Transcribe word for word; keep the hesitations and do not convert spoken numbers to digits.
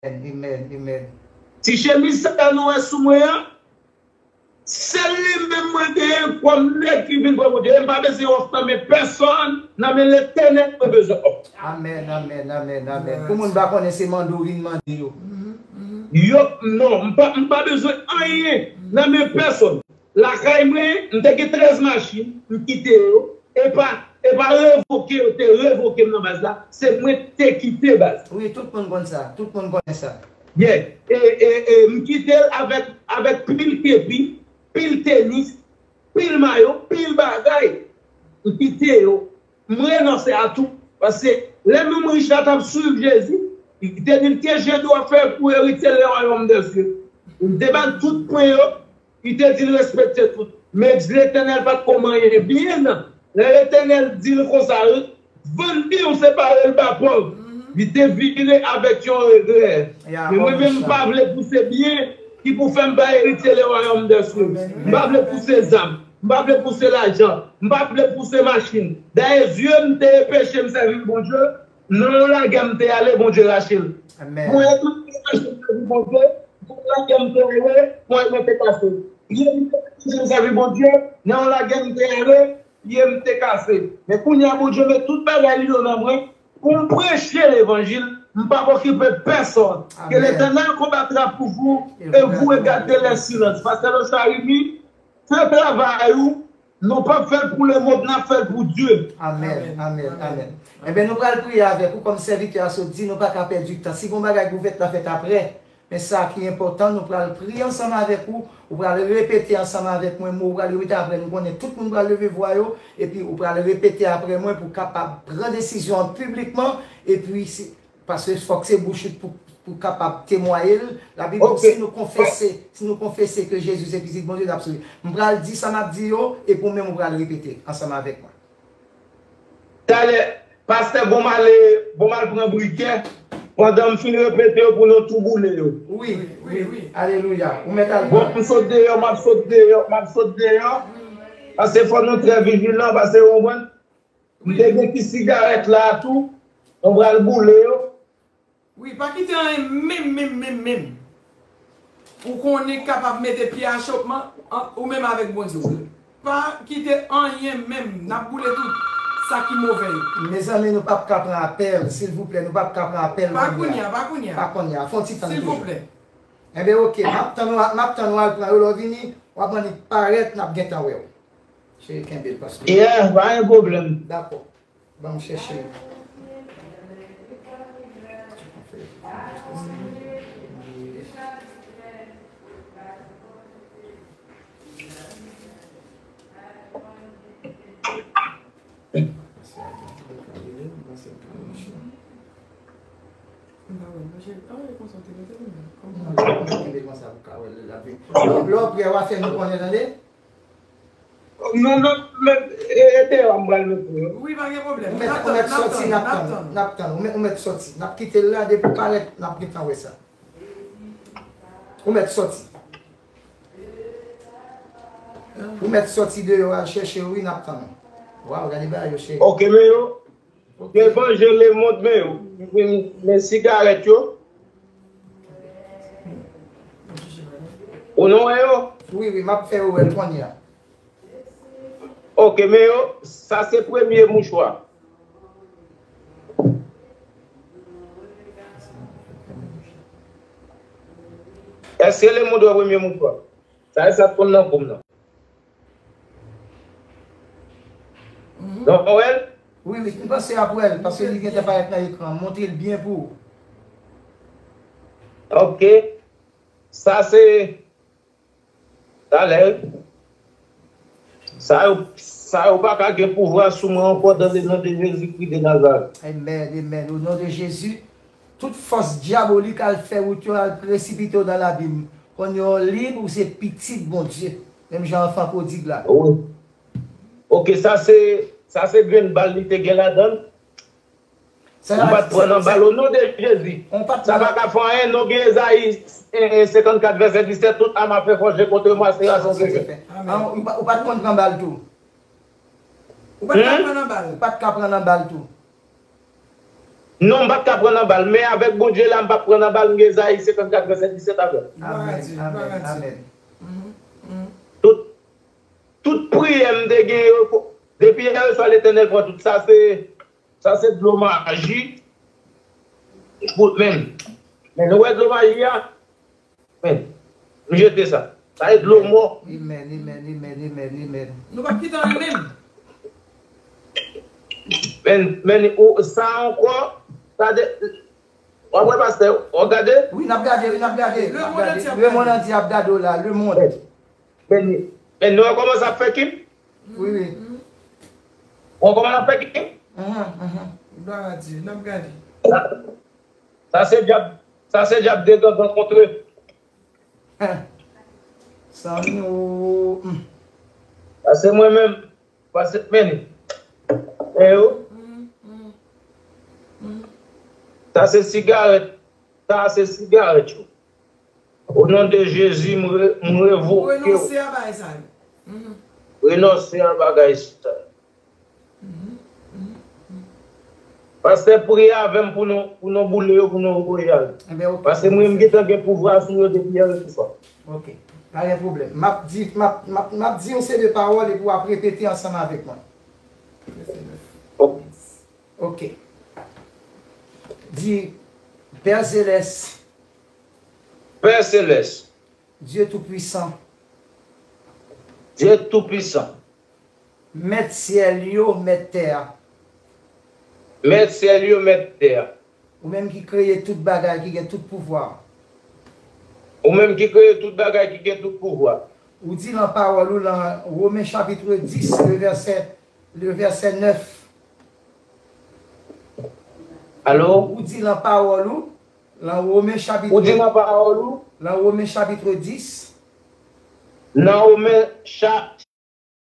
Amen, amen, amen. Ti chemiz sa nou wè sou mwen an, se li menm mwen genyen kòm nèg ki vin pran Bondye. E m pa bezwen òf nan men pèsonn, nan men Letènèl mwen bezwen òf. Amen, amen, amen, amen. Pou moun pa konnen se mande w vin mande yo. Yo, non, m pa, m pa bezwen anyen nan men pèsonn. Lakay mwen, m te gen trèz machin, m kite yo. E pa, e pa revoke yo te revoke m nan baz la, se mwen te kite baz. Wi, tout moun konn sa, tout moun konnen sa. Yeah. E, e, e m kite l avèk, avèk pil kepi, pil tenis, pil mayo, pil bagay. M kite yo. M renonse a tout. Paske lè nonm rich la t ap swiv Jezi, li te di l, que je dois faire pour hériter le royaume des cieux? Li te ba l tout pwen yo, li te di l respekte tout. Men Letènèl pa t ko manyen byen. Lè Letènèl di l konsa, vann byen w separe l ba pòv. Li te vire avèk yon regrè. Men mwen menm, m pa vle pou se byen ki pou fè m pa eritye le royaume des cieux. M pa vle pou se zam. M pa vle pou se lajan. M pa vle pou se machin. Dayè, zye m te enpeche m sèvi Bondye. Nan yon lagè m te ale, Bondye rache l. Mwen enpeche m sèvi Bondye. Nan yon lagè m te ale, mwen mwen te kase. Zye m te enpeche m sèvi Bondye. Nan yon lagè m te ale, pye m te kase. Men kounye a, Bondye met tout bagay li yo nan mwen pou m preche levanjil. M p ap okipe pèsonn. Que l'Éternel combattra pour vous et vous regarderez le silence. Pastè Lochard Remy, fè travay ou. Nou p ap fè l pou lemonn, n ap fè l pou Dye. Amen, amen, amen. Enben, nou pral priye avèk ou kòm sèvitè a sot di, nou pa ka pèdi tan. Si gon bagay pou fèt, la fèt apre. Men sa ki enpòtan, nou pral priye ansanm avèk ou, ou pral repete ansanm avèk mwen mo, ou pral repete apre, nou konnen tout moun pral leve vwa yo, epi ou pral repete apre mwen pou kapab pran desizyon an piblikman, epi si, paske fòk se bouch ou pou, pou kapab temwaye l. Labib di, si nou konfese, si nou konfese ke Jezi se Pitit Bondye, l ap sove. M pral di sa m ap di yo, epi ou menm ou pral repete ansanm avèk mwen. Talè, pastè, bon m ale, bon m al pran brikè, pandan m fin repete yo pou nou tou boule yo. Wi, wi, wi. Alelouya. Ou mèt al pran. Bon, m sot deyò, m ap sot deyò, m ap sot deyò. Paske fò nou trè vijilan, paske ou konprann. M te gen ti sigarèt la tou, nou pral boule yo. Wi, pa kite anyen menm, menm, menm, menm. Ou konnen kapab mete pye achopman, an, ou menm avèk Bondye w. Pa kite anyen menm, n ap boule tout sa ki move yo. Mezanmi, nou p ap ka pran apèl, silvouplè, nou p ap ka pran apèl kounye a. Pa kounye a, pa kounye a. Pa kounye a, fè yon ti tann toujou. Silvouplè. Enben, oke, m ap tann ou, m ap tann ou al pran yo, lè w vini, w ap annik parèt, n ap gentan wè w. Cheri, kenbe l, paske. Yeah, pa gen pwoblèm. Dakò. Ban m chèche. Lè w prè, w a fè nou konnen, tande. Non, non, men, e, e deyò a m pral mete yo. Wi, pa gen pwoblèm. Ou mèt, ou mèt sòti, n ap tann, n ap tann. Ou mèt, ou mèt sòti. N ap kite l la, depi w parèt, n ap gentan wè sa. Ou mèt sòti. Ou mèt sòti deyò, al chèche yo, wi, n ap tann ou. Waw, gade bagay yo, cheri. Oke, men yo. Devan je lemonn, men yo. Men sigarèt yo. Ou nou wè yo? Wi, wi, m ap fè yo wè l kounye a. Oke, men yo, sa se premye mouchwa. Èske lemonn wè premye mouchwa? Sa e sa t konn nan kou m nan. Donk, ou wè l? Wi, wi, m panse ap wè l, paske li gentan parèt nan ekran. Montre l byen pou ou. Oke. Sa se, talè. Sa yo, sa yo pa ka gen pouvwa sou mwen ankò dans le nom de Jésus-Christ de Nazareth. Amen, amen. Au nom de Jésus, tout fòs dyabolik al fè wout yo, al presipite yo nan labim. Kounye a w lib, ou se pitit Bondye. Menm jan anfan pwodig la. Wi. Oke, sa se, sa se grenn bal li te gen ladan l. Ou pa t pran nan bal, o non de Jezi. Sa pa ka fè anyen, non, gen Ezayi, e, e, senkannkat, vèsè disèt, toute arme à feu forgée contre moi sera sans effet. Amen. Ou pa, ou pa t konn pran bal tou. Ou pa t ka pran nan bal. Ou pa t ka pran nan bal tou. Non, m pa t ka pran nan bal, men avèk Bondye la, m p ap pran nan bal, m gen Ezayi senkannkat vèsè disèt avè m. Glwa a Dye, glwa a Dye. Tout, tout priyè m te gen yo, depi yè swa Letènèl pran tout sa, se, sa se dlo maji. Men, men nou wè dlo maji a? Men, m jete sa. Sa e dlo mò. Amen, amen, amen, amen, amen. Nou p ap kite anyen menm. Men, men, ou, sa ankò, sa de, w ap wè pastè, w ap gade? Wi, n ap gade, wi, n ap gade. Lemonn antye ap gade. Lemonn antye ap gade w la, lemonn. Men, men, men nou wè kòman sa ap fè Kim? Wi, wi. Ou wè kòman l ap fè Kim? Glwa a Dye, n ap gade. Sa se dyab, sa se dyab de gangan kontre. Sa ni ou. Sa se mwen menm. Pase men. E yo. Sa se sigarèt. Sa se sigarèt yo. O non de Jezi, m re- m revoke w. Renonse a bagay sa yo. Renonse a bagay sa yo. Pastè, priye avè m pou nou, pou nou boule yo, pou nou voye al. Paske mwen, m gentan gen pouvwa sou yo depi yè swa. Ok. Pa gen pwoblèm. M ap di, m ap, m ap, m ap di yon seri de pawòl epi w ap repete ansanm avèk mwen. Ok. Di, Pè Selès. Pè Selès. Dye Toupwisan. Dye Toupwisan. Mèt syèl yo, mèt tè a. Mèt syèl yo, mèt tè a. Ou menm ki kreye tout bagay, ki gen tout pouvwa. Ou menm ki kreye tout bagay, ki gen tout pouvwa. Ou di lan pawòl ou, lan Women chapit dis, le vèsè, le vèsè nèf. Alo? Ou di lan pawòl ou, lan Women chapit, ou di lan pawòl ou? Lan Women chapit dis. Nan Women cha-